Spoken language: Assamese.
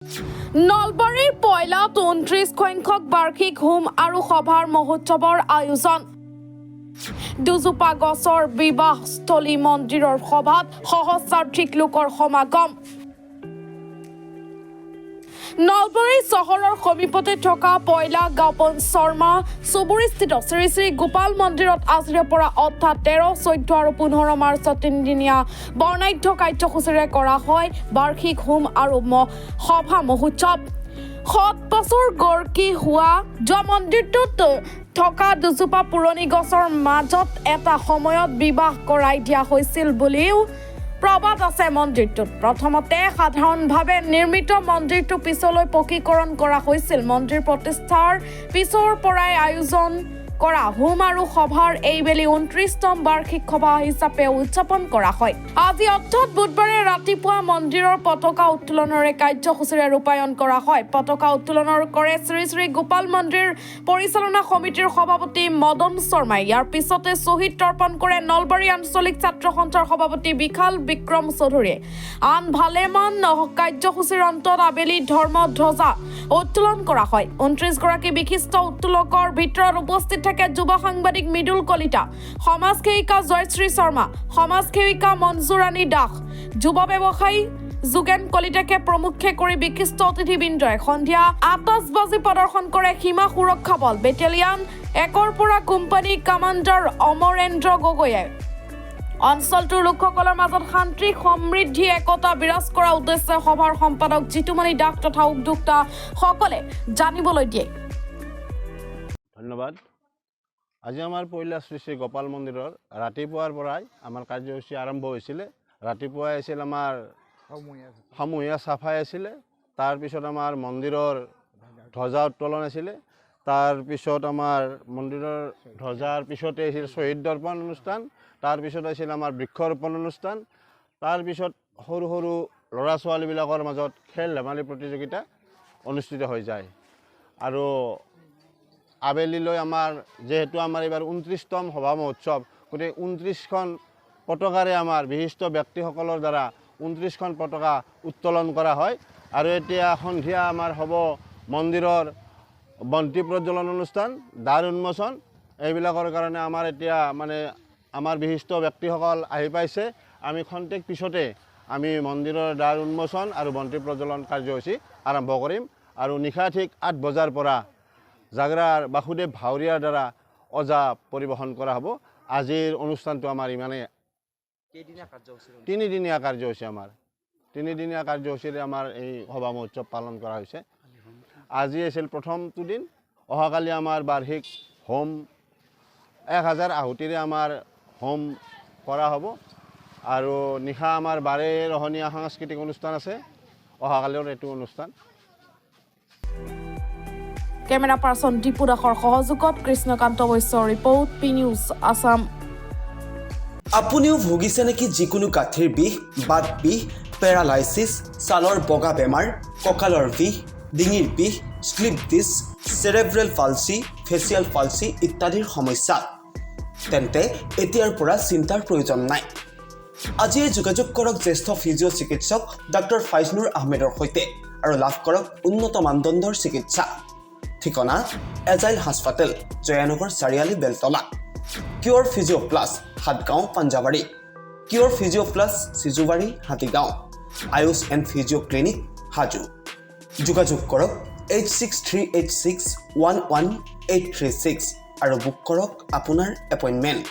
নলবাৰীৰ পয়লাত 29 সংখ্যক বাৰ্ষিক হোম আৰু সভাৰ মহোৎসৱৰ আয়োজন। দুজোপা গছৰ বিবাহস্থলী মন্দিৰৰ সভাত সহস্ৰাধিক লোকৰ সমাগম। নলবাৰী চহৰৰ সমীপতে থকা পয়লা গাঁও শৰ্মা চুবুৰীস্থিত শ্ৰী শ্ৰী গোপাল মন্দিৰত আজিৰে পৰা অৰ্থাৎ 13, 14 আৰু 15 মাৰ্চত তিনিদিনীয়া বৰ্ণাঢ্য কাৰ্যসূচীৰে কৰা হয় বাৰ্ষিক হোম আৰু সভা মহোৎসৱ। শত বছৰ গৰকি হোৱা যোৱা মন্দিৰটোত থকা দুজোপা পুৰণি গছৰ মাজত এটা সময়ত বিবাহ কৰাই দিয়া হৈছিল বুলিও প্ৰবাদ আছে। মন্দিৰটোত প্ৰথমতে সাধাৰণভাৱে নিৰ্মিত মন্দিৰটো পিছলৈ পকীকৰণ কৰা হৈছিল। মন্দিৰ প্ৰতিষ্ঠাৰ পিছৰ পৰাই আয়োজন কৰা হোম আৰু সভাৰ এইবেলি 29তম বাৰ্ষিক সভা হিচাপে উদযাপন কৰা হয়। আজি অৰ্থাৎ বুধবাৰে ৰাতিপুৱা মন্দিৰৰ পতাকা উত্তোলনৰে কাৰ্যসূচীৰে ৰূপায়ণ কৰা হয়। পতাকা উত্তোলনৰ কৰে শ্ৰী শ্ৰী গোপাল মন্দিৰ পৰিচালনা সমিতিৰ সভাপতি মদন শৰ্মাই। ইয়াৰ পিছতে শ্বহীদ তৰ্পণ কৰে নলবাৰী আঞ্চলিক ছাত্ৰ সন্থাৰ সভাপতি বিশাল বিক্ৰম চৌধুৰীয়ে। আন ভালেমান কাৰ্যসূচীৰ অন্তত আবেলি ধৰ্ম ধ্বজা উত্তোলন কৰা হয়। 29গৰাকী বিশিষ্ট উত্তোলকৰ ভিতৰত উপস্থিত থাকে যুৱ সাংবাদিক মৃদুল কলিতা, সমাজ সেৱিকা জয়শ্ৰী শৰ্মা, সমাজ সেৱিকা মঞ্জুৰাণী দাস, যুৱ ব্যৱসায়ী যোগেন কলিতাকে প্ৰমুখ্যে কৰি বিশিষ্ট অতিথিবৃন্দই। সন্ধিয়া আতচবাজী প্ৰদৰ্শন কৰে সীমা সুৰক্ষা বল বেটেলিয়ান 1ৰ পৰা কোম্পানী কামাণ্ডাৰ অমৰেন্দ্ৰ গগৈয়ে। অঞ্চলটোৰ লোকসকলৰ মাজত শান্তি, সমৃদ্ধি, একতা বিৰাজ কৰাৰ উদ্দেশ্যে সভাৰ সম্পাদক জিতুমণি দাস তথা উদ্যোক্তাসকলে জানিবলৈ দিয়ে। ধন্যবাদ। আজি আমাৰ পয়লা শ্ৰী শ্ৰী গোপাল মন্দিৰৰ ৰাতিপুৱাৰ পৰাই আমাৰ কাৰ্যসূচী আৰম্ভ হৈছিলে। ৰাতিপুৱাই আছিল আমাৰ সমূহীয়া চাফাই আছিলে, তাৰপিছত আমাৰ মন্দিৰৰ ধ্বজা উত্তোলন আছিলে, তাৰপিছত আমাৰ মন্দিৰৰ ধ্বজাৰ পিছতে আছিল শ্বহীদ দৰ্পণ অনুষ্ঠান, তাৰপিছত আছিল আমাৰ বৃক্ষৰোপণ অনুষ্ঠান, তাৰপিছত সৰু সৰু ল'ৰা ছোৱালীবিলাকৰ মাজত খেল ধেমালি প্ৰতিযোগিতা অনুষ্ঠিত হৈ যায়। আৰু আবেলিলৈ আমাৰ যিহেতু আমাৰ এইবাৰ 29তম সভা মহোৎসৱ, গতিকে 29খন পতাকাৰে আমাৰ বিশিষ্ট ব্যক্তিসকলৰ দ্বাৰা 29খন পতাকা উত্তোলন কৰা হয়। আৰু এতিয়া সন্ধিয়া আমাৰ হ'ব মন্দিৰৰ বন্তি প্ৰজ্বলন অনুষ্ঠান, দ্বাৰ উন্মোচন। এইবিলাকৰ কাৰণে আমাৰ এতিয়া মানে আমাৰ বিশিষ্ট ব্যক্তিসকল আহি পাইছে। আমি খন্তেক পিছতে আমি মন্দিৰৰ দ্বাৰ উন্মোচন আৰু বন্তি প্ৰজ্বলন কাৰ্যসূচী আৰম্ভ কৰিম। আৰু নিশা ঠিক 8 বজাৰ পৰা জাগৰাৰ বাসুদেৱ ভাৱৰীয়াৰ দ্বাৰা ওজা পৰিৱেশন কৰা হ'ব। আজিৰ অনুষ্ঠানটো আমাৰ ইমানেই। কেইদিনীয়া কাৰ্যসূচী? তিনিদিনীয়া কাৰ্যসূচী। আমাৰ তিনিদিনীয়া কাৰ্যসূচীৰে আমাৰ এই সভা মহোৎসৱ পালন কৰা হৈছে। আজি আছিল প্ৰথমটো দিন। অহাকালি আমাৰ বাৰ্ষিক হোম, 1000 আহুতিৰে আমাৰ হোম কৰা হ'ব। আৰু নিশা আমাৰ বাৰে ৰহণীয়া সাংস্কৃতিক অনুষ্ঠান আছে। অহাকালিৰ এইটো অনুষ্ঠান। কেমেৰা পাৰ্চন দীপু দাসৰ সহযোগত কৃষ্ণকান্ত বৈশ্যৰ ৰিপৰ্ট, পি নিউজ আছাম। আপুনিও ভুগিছে নেকি যিকোনো গাঁঠিৰ বিষ, বাত বিষ, পেৰালাইচিছ, ছালৰ বগা বেমাৰ, কঁকালৰ বিষ, ডিঙিৰ বিষ, slip disc, cerebral palsy, facial palsy ইত্যাদিৰ সমস্যা? তেন্তে এতিয়াৰ পৰা চিন্তাৰ প্ৰয়োজন নাই। আজিয়ে যোগাযোগ কৰক জ্যেষ্ঠ ফিজিঅ' চিকিৎসক ডাক্তৰ ফাইজনুৰ আহমেদৰ সৈতে আৰু লাভ কৰক উন্নত মানদণ্ডৰ চিকিৎসা। ঠিকনা এজাইল হাস্পাতেল, জয়ানগৰ চাৰিআলি, Beltola. Care physio' plus, Satgaon, Panjabari. Care physio' plus, Sijubari, Hatigaon. Ayush and physio' clinic, Hajo. যোগাযোগ কৰক 8638611836 আৰু বুক কৰক আপোনাৰ এপইণ্টমেণ্ট।